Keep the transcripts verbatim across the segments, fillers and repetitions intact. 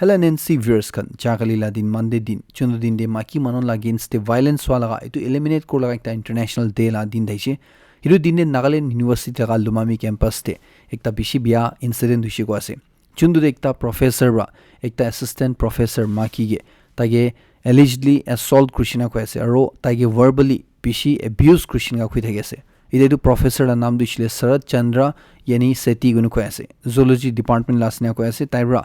Hello N N C viewers khan, jakali la din Monday din, chundu din de maki manu la against de violence wala laga itu eliminate kor laga ekta international day la din daise. Hitu din de Nagaland University laga Lumami campus de ekta bishi bia incident huishe ko ase. Chundu de ekta professor ra ekta assistant professor maki ge taige allegedly assault kurishina koi ase aro taige verbally bishi abuse kurishina koi thaki ase. Ite etu professor la naam tu hoishe le Sarat Chandra yani Seti koi koi ase. Zoology department la ase ena koi ase. Tai pra,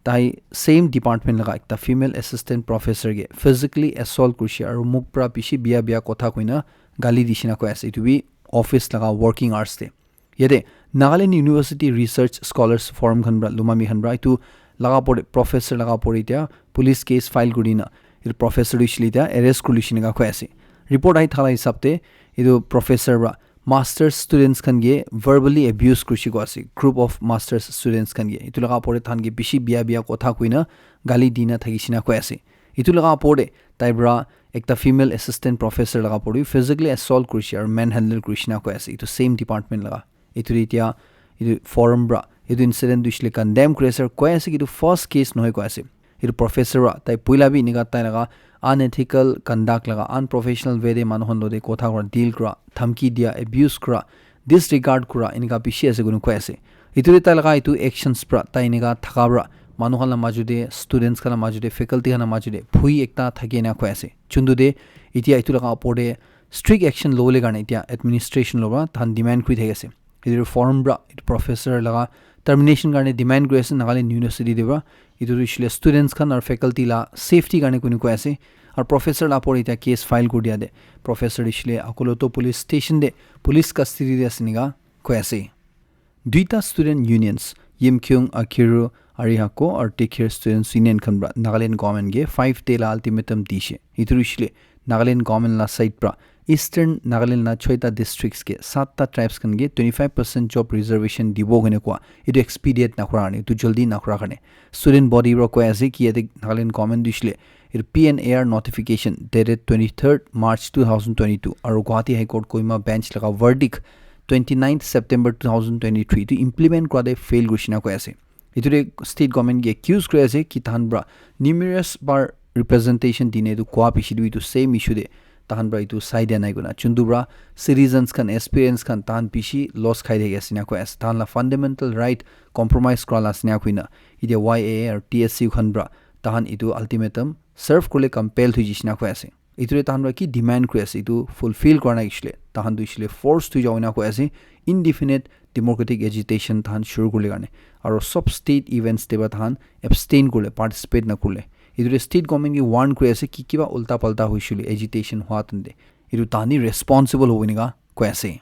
tai same department laga ekta female assistant professor ke physically assault kurishe aru muk pra bishi bia bia kotha koina gali dishina koi ase. Etu bi office laga working hours te. Yate Nagaland University Research Scholars Forum khan pra, Lumami khan pra, etu laga pore, professor laga pore tia police case file kurina etu professor tu hoishe le tia arrest kurishina koi ase. Report ahi thala hisab te etu professor pra masters students khan ke verbally abuse kurishi ko ase, group of masters students khan ke. Etu laga pore than ke bishi bia bia kotha koina gali dina thakishina koi ase. Etu laga pore tai pra ekta female assistant professor laga pore physically assault kurishi aru manhandle kurishina koi ase. Etu same department laga. Etu ri tia etu forum pra etu incident tu hoishe le condemn kuri ase aru koi ase ki etu first case nohoi koi ase. Etu professor pra tai puila bi enika tai laga unethical conduct laga, unprofessional way de manu khan lo de kotha kura, deal kura, dhamki dia, abuse kura, disregard kura, enika bishi ase koina koi ase. Etu de tai laga etu actions pra, tai enika thaka pra, manu khan la maju de, students khan la maju de, faculty khan la maju de bhui ekta thaki na koi ase. Chundu de etia etu laga opor de strict action lobole karne etia administration lo pra tahan demand kuri thaki ase. Etu forum pra etu professor laga termination karne demand kuri ase Nagaland University de pra. Etu tu hoishe le students khan aru faculty la safety karne koina koi ase. Aru professor la opor ite case file kuri dia te professor hoishe le Akoloto police station te police custody te ase enika koi ase. Duita student unions, Yimkhiung Akhiru Arihako aru Tekhir Students Union khan pra Nagaland government ke five day la ultimatum dishe. Etu hoishe le Nagaland government la side pra Eastern Nagaland la choita districts ke satta tribes khan ke twenty five percent job reservation dibo koina koa. Etu expedite nakura karne, etu jaldi nakura karne. Student body pra koi ase ki yate Nagaland government tu hoishe le etu P N A R notification dated twenty-third March two thousand twenty-two aru Guwahati High Court Kohima bench laga verdict twenty-ninth September two thousand twenty-three tu implement kura de fail kurishina koi ase. Etu de state government ke accuse kuri ase ki tahan pra numerous bar representation dine etu koa piche de etu same issue de tahan pra etu sai dia nai koina. Chundu pra citizens khan, aspirants khan tahan bishi loss khai thaki ase ena koi ase. Tahan la fundamental right compromise kura la ase ena koina. Etia Y A A aru T S U khan pra tahan etu ultimatum serve kurle compel thui jishe ena koi ase. Etu de tahan pra ki demand kuri ase, etu fulfill kura nai hoishe le, tahan tu hoishe le force thui jabo ena koi ase, indefinite democratic agitation tahan shuru kurle karne. Aru sob state events te pra tahan abstain kurle, participate na kurle. Etu de state government ke warn kuri ase ki kiba ulta palta hoishe le agitation hua tante. Etu tahan hi responsible hobo enika koi ase.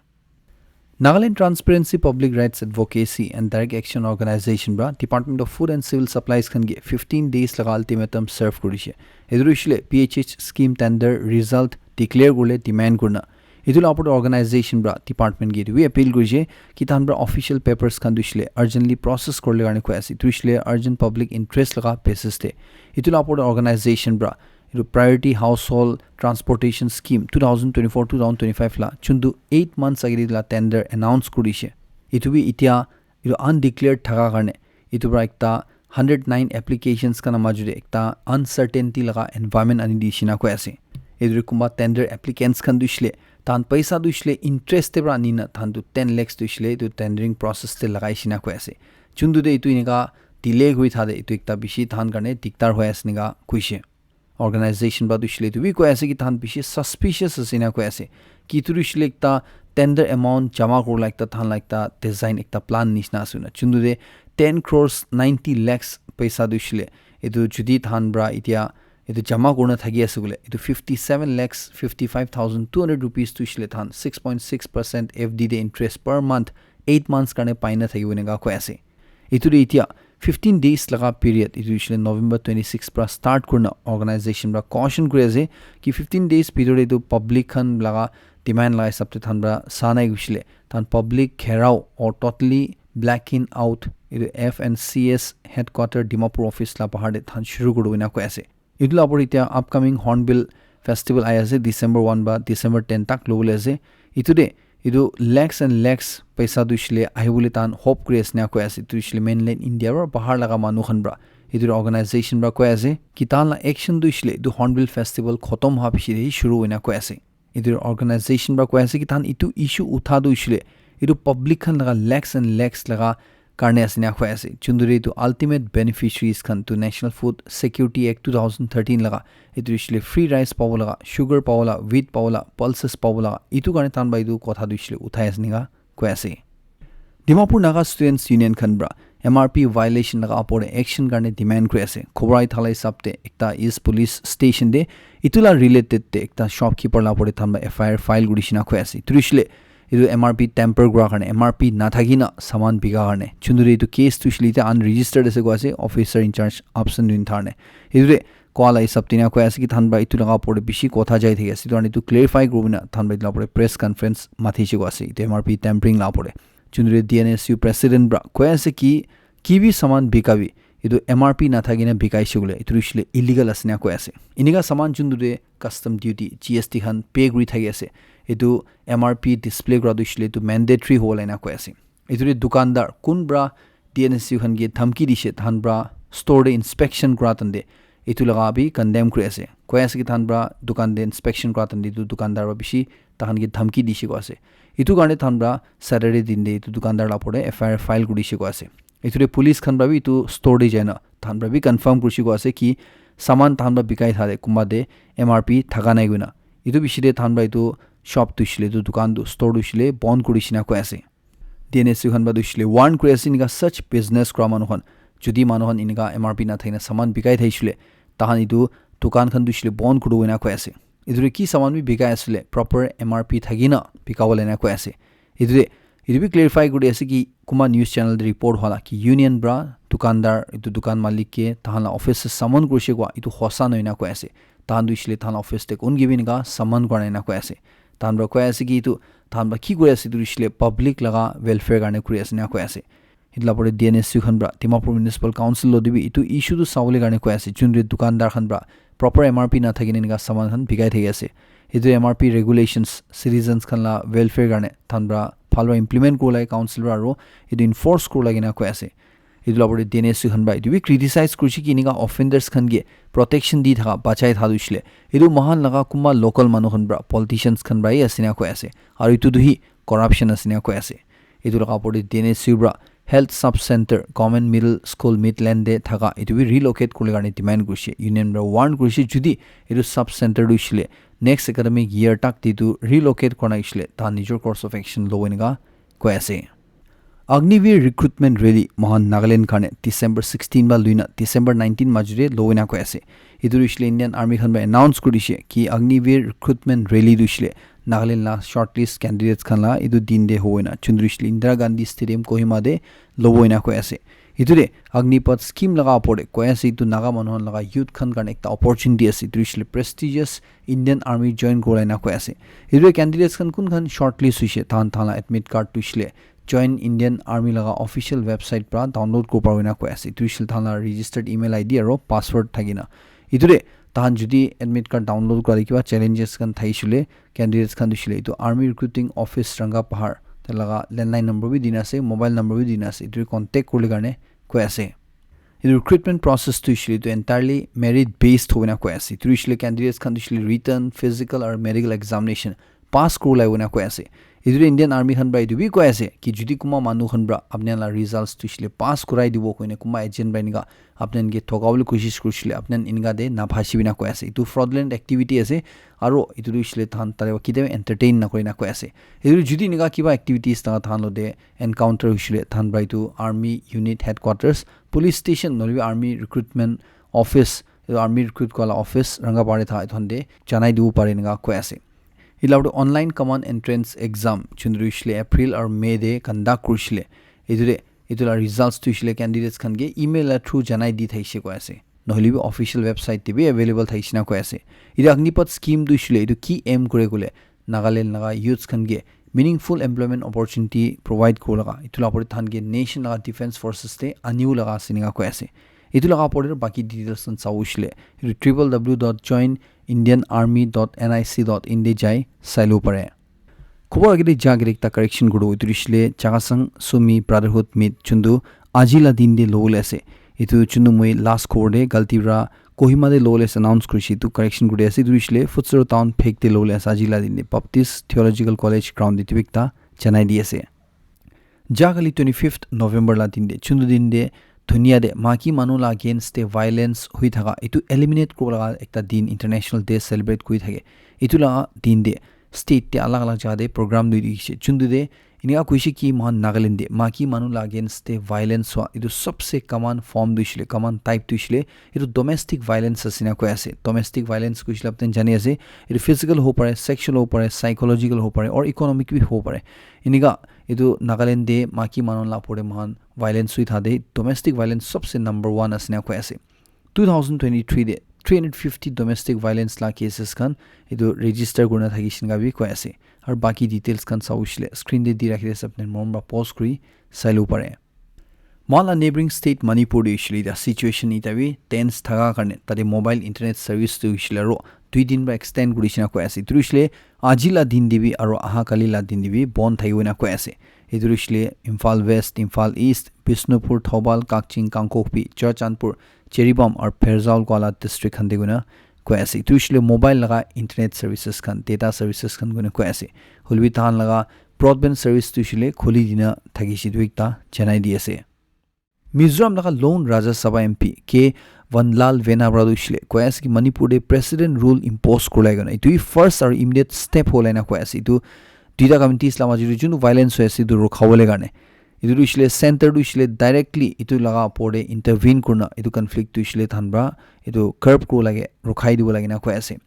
Nagaland Transparency Public Rights Advocacy and Direct Action Organization pra Department of Food and Civil Supplies khan ke fifteen days laga ultimatum serve kurishe. Etu hoishe le P H H scheme tender result declare kurle demand kurna. Etu la opor organization pra department ke etu bi appeal kurishe ki tahan pra official papers khan tu hoishe le urgently process kurle karne koi ase. Etu hoishe le urgent public interest laga basis te. Etu la opor organization pra etu Priority Household Transportation Scheme two thousand twenty-four two thousand twenty-five la chundu eight months agede la tender announce kurishe. Etu bi etia etu undeclared thaka karne etu pra ekta hundred nine applications khan la maju de ekta uncertainty laga environment ani dishina koi ase. Etu de kunba tender applicants khan tu hoishe le tahan paisa tu hoishe le interest te pra ani na tahan tu ten lakhs tu hoishe le etu tendering process te lagai shina koi ase. Chundu de etu enika delay kuri thade etu ekta bishi tahan karne diktar hoi ase enika koishe. Organization pra tu hoishe le etu bi koi ase ki tahan bishi suspicious ase ena koi ase. Ki etu tu hoishe le ekta tender amount jama kurila ekta tahan la ekta design ekta plan nishina ase koina. Chundu de ten crores ninety lakhs paisa tu hoishe le etu judi tahan pra etia etu jama kurina thaki ase koile, etu fifty seven lakhs fifty five thousand two hundred rupees tu hoishe le tahan six point six percent F D de interest per month eight months karne paina thakibo enika koi ase. Etu de etia fifteen days laga period, etu hoishe le November twenty six pra start kurina organization pra caution kuri ase ki fifteen days bhitor de etu public khan laga demand laga hisab te tahan pra sa nai hoishe le tahan public gherao or totally blacking out etu F N C S headquarter Dimapur office la bahar de tahan shuru kuri dibo ena koi ase. Etu la opor etia upcoming Hornbill Festival ahi ase December one ba December ten tak lobole ase. Etu de etu lakhs and lakhs paisa tu hoishe le ahibole tahan hope kuri ase ena koi ase. Etu hoishe le mainland India pra bahar laga manu khan pra Etu organization para koi ase ki tahan la action tu hoishe le etu Hornbill Festival khotom howa piche te shuru hoina koi ase. Etu organization para koi ase ki tahan etu issue utha tu hoishe le etu public khan laga lakhs and lakhs laga karne ase na koi ase. Chunduri tu ultimate beneficiaries khan tu National Food Security Act two thousand thirteen laga etu hoishe le free rice pabo laga, sugar pabo laga, wheat pabo laga, pulses pabo laga, etu karne tahan para etu kotha tu hoishe le uthai ase nika koi ase. Dimapur Naga Students Union khan para M R P violation laga apor te action karne demand kuri ase. Khobor ahi thala hisab te ekta East Police Station te etu la related te ekta shopkeeper la apor te tahan para F I R file kuri shina koi ase. Etu hoishe le etu M R P tamper kura karne, M R P nathaki na saman bika karne. Chunduri etu case tu hoishe le etia unregistered ase koi ase, officer in charge absent hoina tharne. Etu te koa la hisab te ena koi ase ki tahan para etu laga opor te bishi kotha jai thaki ase. Etu karne etu clarify kuribole na tahan para etu la opor te press conference mathi se koi ase. Etu M R P tampering la opor te. Chunduri D N S U president para koi ase ki, ki bi saman bika bi etu M R P nathaki na bikai se koile etu hoishe le illegal ase na koi ase. Enika saman chunduri custom duty, G S T khan pay kuri thaki ase. Etu M R P display kura tu hoishe le etu mandatory hobo la ena koi ase. Etu te dukandar kun para D N S U khan ke dhamki dishe, tahan para store te inspection kura tahan te etu laga bi condemn kuri ase. Koi ase ki tahan para dukan te inspection kura tahan te etu dukandar para bishi tahan ke dhamki dishe koi ase. Etu karne tahan para Saturday din te etu dukandar la opor te F I R file kuri dishe koi ase. Etu te police khan para bi etu store te jai na tahan para bi confirm kuri dishe koi ase ki saman tahan para bikai thaka te kunba te M R P thaka nai koina. Etu piche te tahan para etu shop tu hoishe le etu dukan tu store tu hoishe le bon kuri shina koi ase. D N S U khan para tu hoishe le warn kuri ase enika such business kura manu khan, jodi manu khan enika M R P nathaki na saman bikai thakishe le tahan etu dukan khan tu hoishe le bon kuri dibo ena koi ase. Etu te ki saman bi bikai ase le proper M R P thaki na bika bole ena koi ase. Etu te etu bi clarify kuri ase ki kunba news channel te report howa la ki union para dukandar etu dukan malik ke tahan la office te summon kurishe koi etu hosa nohoi na koi ase. Tahan tu hoishe le tahan la office te kun ke bi enika summon kura nai na koi ase. Tahan para koi ase ki etu tahan para ki kuri ase etu hoishe le public laga welfare karne kuri ase na koi ase. Etu la opor te D N S U khan para Dimapur Municipal Council lo te bi etu issue tu sabole karne koi ase. Chunduri dukandar khan para proper M R P nathaki na enika saman khan bikai thaki ase. Etu M R P regulations citizens khan la welfare karne tahan para bhal para implement kuribo lage council para aro etu enforce kuribo lage na koi ase. Etu la opor te D N S U khan para etu bi criticize kurishe ki enika offenders khan ke protection di thaka bachai thaka tu hoishe le etu moikhan laga kunba local manu khan para politicians khan para hi ase na koi ase. Aro etu tu hi corruption ase na koi ase. Etu laga opor te D N S U para Health Sub Center, Government Middle School, Midland te thaka etu bi relocate kuribole karne demand kurishe. Union para warn kurishe jodi etu sub center tu hoishe le next academic year tak te etu relocate kura nai hoishe le tahan nijor course of action lobo enika koi ase. Agniveer recruitment rally moikhan Nagaland karne December sixteen para loina December nineteen majute lobo ena koi ase. Etu tu hoishe le Indian Army khan para announce kuri dishe ki Agniveer recruitment rally tu hoishe le Nagaland la shortlist candidates khan la etu din te hobo ena. Chunduri hoishe le Indira Gandhi Stadium Kohima te lobo ena koi ase. Etu te Agnipath scheme laga opor te koi ase etu Naga manu khan laga youth khan karne ekta opportunity ase. Etu hoishe le prestigious Indian Army join kuribole ena koi ase. Etu te candidates khan kun khan shortlist hoishe tahan tahan la admit card tu hoishe le Join Indian Army laga official website para download kuribo paribo ena koi ase. Etu hoishe le tahan la registered email I D aro password thaki na. Etu te tahan jodi admit card download kura te kiba challenges khan thakishe le candidates khan tu hoishe le etu Army Recruiting Office Rangapahar te laga landline number bi dina ase, mobile number bi dina ase. Etu te contact kuribole karne koi ase. Etu recruitment process tu hoishe le etu entirely merit based hobo ena koi ase. Etu hoishe le candidates khan tu hoishe le written, physical aro medical examination pass kuribo lagibo ena koi ase. Etu te Indian Army khan para etu bi koi ase ki jodi kunba manu khan para apni khan la results tu hoishe le pass kurai dibo koina kunba agent para enika apni khan ke thokabole koshish kurishe le apni khan enika te naphasibi ena koi ase. Etu fraudulent activity ase aro etu tu hoishe le tahan tate para ketia entertain nakuri ena koi ase. Etu jodi enika kiba activities tahan tahan lo te encounter hoishe le tahan para etu army unit headquarters, police station nohoile bi army recruitment office, etu army recruit kura la office Rangapahar te thaha etu khan te janai dibo pare enika koi ase. Etu la opor te online common entrance exam chunduri hoishe le April aro May te conduct kurishe le. Etu te etu la results tu hoishe le candidates khan ke email la through janai di thakishe koi ase. Nohoile bi official website te bi available thakishe na koi ase. Etu Agnipath scheme tu hoishe le etu ki aim kure koile Nagaland laga youths khan ke meaningful employment opportunity provide kuribo laga. Etu la opor te tahan ke nation laga defense forces te anibo laga ase enika koi ase. Etu laga opor te baki details khan sabo hoishe le etu triple W dot join Indian Army dot N I C dot in te jai sai lobo pare. Khobor agete ja agete ekta correction kuru, etu hoishe le Chakhesang Sumi Brotherhood Meet, juntu aji la din te lobole ase. Etu chunu moi last khobor te galti para Kohima te lobole ase announce kurishe, etu correction kuri ase. Etu hoishe le Futsero town phek te lobole ase aji la din te Baptist Theological College ground te, etu bi ekta janai di ase. Ja kali twenty-fifth November la din te, chundu din te, dunia te maki manu la against te violence hui thaka etu eliminate kuribo laga ekta din, International Day celebrate kuri thake. Etu laga din te state te alag alag jaga te program lui dikhishe. Chundu te enika koishe ki moikhan Nagaland te maki manu la against te violence hua etu sabse common form tu hoishe le, common type tu hoishe le, etu domestic violence ase na koi ase. Domestic violence koishe le apni jani ase, etu physical hobo pare, sexual hobo pare, psychological hobo pare, or economic bi hobo pare. Enika etu Nagaland te maki manu la opor te moikhan violence hui thade domestic violence sabse number one ase na koi ase. Two thousand twenty-three te three hundred fifty domestic violence la cases khan etu register kurina thakishe enika bi koi ase. Aru baki details khan sabo hoishe le screen te di rakhi ase, apni mon para pause kuri sai labo pare. Moikhan la neighboring state Manipur te hoishe le etia situation etia bi tense thaka karne tate mobile internet service tu hoishe le aru dui din para extend kurishe na koi ase. Etu hoishe le aji la din te bi aru aha kali la din te bi bon thakibo ena koi ase. Etu hoishe le Imphal West, Imphal East, Bishnupur, Thoubal, Kakching, Kangpokpi, Churachandpur, Jiribam aru Pherzawl koa la district khan te koina koi ase. Etu hoishe le mobile laga internet services khan, data services khan koina koi ase. Hoilebi tahan laga broadband service tu hoishe le khuli dina thakishe, etu ekta janai di ase. Mizoram laga lone Rajya Sabha M P K Vanlalvena para tu hoishe le koi ase ki Manipur te president rule impose kurlai kena etu hi first aru immediate step hola ena koi ase. Etu duita communities la majot te jun violence hoi ase etu rukha bole karne, etu tu hoishe le center tu hoishe le directly etu laga opor te intervene kurina etu conflict tu hoishe le tahan para etu curb kuribo lage, rukhai dibo lage na koi ase.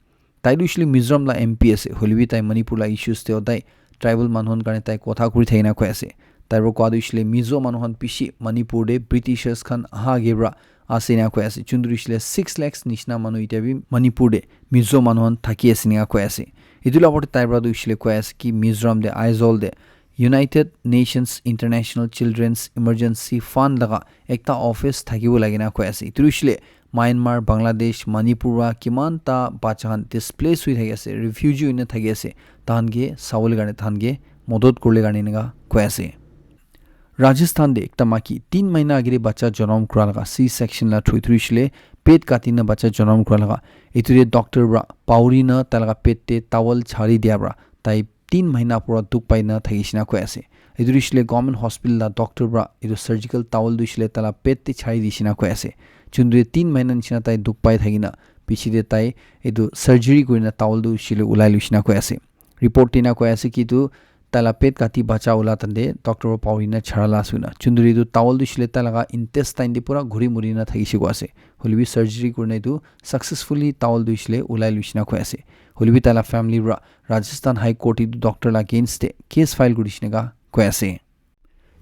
Tai tu hoishe le Mizoram la M P ase, hoilebi tai Manipur la issues te hodai tribal manu khan karne tai kotha kuri thakina koi ase. Tai para koa tu hoishe le Mizo manu khan bishi Manipur te Britishers khan aha age para ase ena koi ase. Chun tu hoishe le six lakhs nishina manu etia bi Manipur te Mizo manu khan thaki ase ena koi ase. Etu la opor te tai para tu hoishe le koi ase ki Mizoram te Aizawl te United Nations International Children's Emergency Fund laga ekta office thakibo lage na koi ase. Etu hoishe le Myanmar, Bangladesh, Manipur para kiman ta bacha khan displace hoi thaki ase, refugee hoina thaki ase, tahan ke sabole karne, tahan ke modot kurle karne enika koi ase. Rajasthan te ekta maki tin mahina agere bacha janam kura laga, C section la through through hoishe le pet kati na bacha janam kura laga, etu te doctor para pauri na tai laga pet te towel chari dia para tai tin mahina pura dukh pai na thakishe na koi ase. Etu tu hoishe le government hospital la doctor para etu surgical towel tu hoishe le tai la pet te chari dishe na koi ase. Chun tu tin mahina nishina tai dukh pai thakina piche te tai etu surgery kurina towel tu hoishe le ulai loishe na koi ase. Report te ena koi ase ki etu tai la pet kati bacha ula tante doctor para pauri na chara la ase koina. Chun tu etu towel tu hoishe le tai laga intestine te pura ghuri muri na thakishe koi ase. Hoilebi surgery kurina etu successfully towel tu hoishe le ulai loishe na koi ase. Hoilebi tai la family para Rajasthan High Court etu doctor la against te case file kuri dishe na koi ase.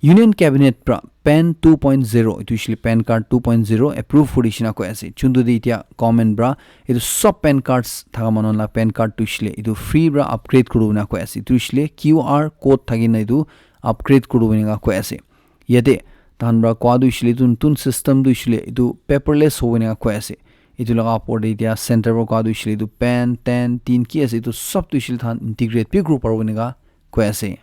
Union Cabinet para PAN two point zero, etu hoishe le PAN card two point zero approve kuri dishe na koi ase. Chun tu de etia government para etu sob PAN cards thaka manu la PAN card tu hoishe le etu free para upgrade kuribo na koi ase. Etu hoishe le Q R code thaki na etu upgrade kuribo enika koi ase. Yate tahan para koa tu hoishe le etu notun system tu hoishe le etu paperless hobo enika koi ase. Etu laga opor te etia center para koa tu hoishe le etu PAN, TAN, TIN ki ase etu sob tu hoishe le tahan integrate bi kuribo paribo enika koi ase.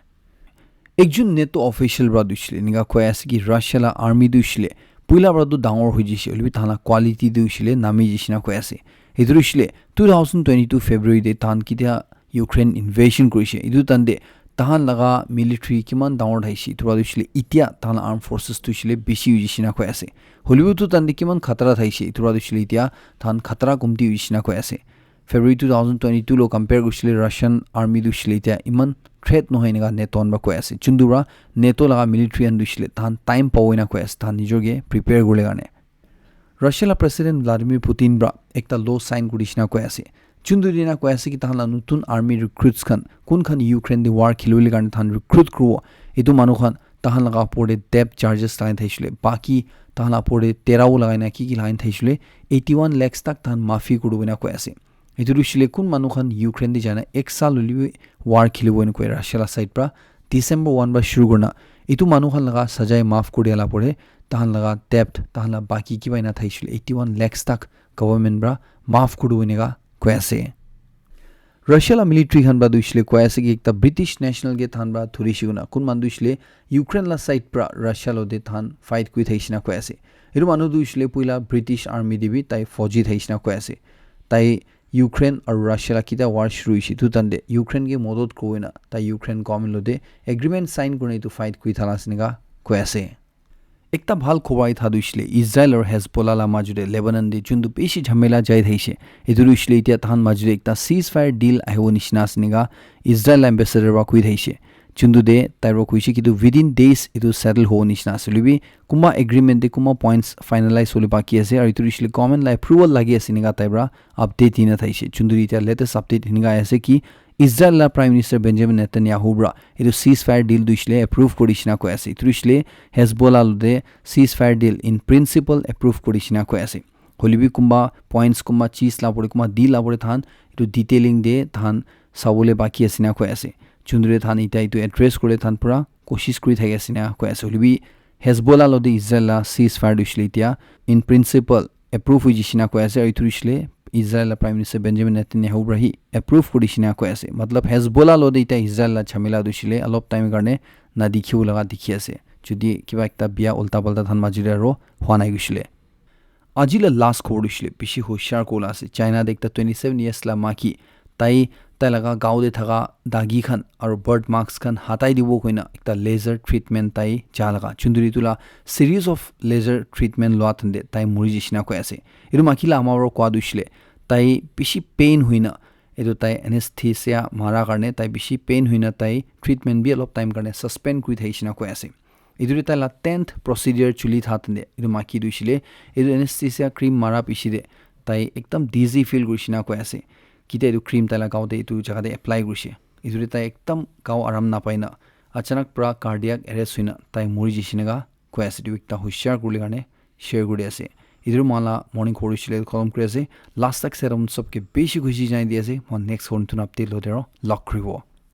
Ekjon NATO official para tu hoishe le enika koi ase ki Russia la army tu hoishe le puila para tu dangor hoi jaise, hoilebi tahan la quality tu hoishe le nami jaise na koi ase. Etu tu hoishe le two thousand twenty-two February te tahan ketia Ukraine invasion kurishe, etu time te tahan laga military kiman dangor thaishe, etu para tu hoishe le etia tahan la armed forces tu hoishe le bishi hoi jaise na koi ase. Hoilebi etu time te kiman khatara thaishe, etu para tu hoishe le etia tahan khatara komti hoi jaise na koi ase. February two thousand twenty-two lo compare kurishe le Russian army tu hoishe le etia iman threat nohoi enika NATO khan para koi ase. Chun tu para NATO laga military khan tu hoishe le tahan time pabo enika koi ase, tahan nijor ke prepare kuribole karne. Russia la President Vladimir Putin para ekta law sign kuri dishe na koi ase. Chun tu enika koi ase ki tahan la notun army recruits khan, kun khan Ukraine te war khilibole karne tahan recruit kuribo, etu manu khan tahan laga opor te debt charges lagai thaishe le, baki tahan la opor te tera wo lagai na ki ki lagai thaishe le, eighty one lakhs tak tahan mafi kuribo enika koi ase. Etu tu hoishe le kun manu khan Ukraine te jai na ek saal hoilebi war khilibo ena koi Russia la side para December one para shuru kurina etu manu khan laga sajai maaf kuri dia la pore tahan laga debt, tahan la baki kiba ena thaishe le eighty one lakhs tak government para maaf kuri dibo enika koi ase. Russia la military khan para tu hoishe le koi ase ki ekta British national ke tahan para dhuri she koina, kun manu tu hoishe le Ukraine la side para Russia lo te tahan fight kuri thaishe na koi ase. Etu manu tu hoishe le puila British Army te bi tai fauji thaishe na koi ase. Tai Ukraine aru Russia la kita war shuru hoishe, etu time te Ukraine ke modot kurina tai Ukraine government logote agreement sign kurina etu fight kuri thala ase enika koi ase. Ekta bhal khobor ahi tha tu hoishe le Israel aru Hezbollah la majo te Lebanon te juntu bishi jhamela jai thaishe. Etu tu hoishe le etia tahan majo te ekta ceasefire deal ahibo nishina ase enika Israel la ambassador para koi thaishe. Juntu te tai para koishe ki tu within days etu settle hobo nishina ase. Hoilebi kunba agreement te kunba points finalize hole baki ase aru etu tu hoishe le government la approval lagi ase enika tai para update dina thaishe. Juntu te etia latest update enika ahi ase ki Israel la Prime Minister Benjamin Netanyahu para etu ceasefire deal tu hoishe le approve kuri dishina koi ase. Etu tu hoishe le Hezbollah logote ceasefire deal in principle approve kuri dishina koi ase. Hoilebi kunba points, kunba cheese la pore, kunba deal la pore tahan etu detailing te tahan sabole baki ase enika koi ase. Juntu te tahan etia etu address kore tahan pura koshish kuri thaki ase enika koi ase. Hoilebi Hezbollah logote Israel la ceasefire tu hoishe le etia in principle approve hoi jishe enika koi ase. Aru etu tu hoishe le Israel la Prime Minister Benjamin Netanyahu para hi approve kuri dishina koi ase. Matlab Hezbollah logote etia Israel la jhamela tu hoishe le alop time karne na dikhibo laga dikhi ase. Jodi kiba ekta bia ulta palta tahan majo te aru hua nai hoishe le. Aji la last khobor tu hoishe le bishi hoshiar kobo la ase. China te ekta twenty seven years la maki tai, tai laga gao te thaka dagi khan aru birthmarks khan hatai dibo koina ekta laser treatment tai ja laga. Juntu etu la series of laser treatment lua time te tai muri jishe enika koi ase. Etu maki la ama para koa tu hoishe le tai bishi pain hoina etu tai anesthesia mara karne tai bishi pain hoina tai treatment bi alop time karne suspend kuri thaishe enika koi ase. Etu te tai la tenth procedure chuli tha time te etu maki tu hoishe le etu anesthesia cream mara piche te tai ekdam dizzy feel kurishe enika koi ase. Kitia etu cream tai la gao te etu jaga te apply kurishe. Etu te tai ekdam gao aram napai na achanak para cardiac arrest hoina tai muri jishe enika koi ase. Etu ekta hoshiar kuribole karne share kuri ase. Etu moi la morning khobor hoishe le khatam kuri ase. Last tak serum sob ke bishi khushi janai di ase. Moi next khobor notun update logote aru log kuribo.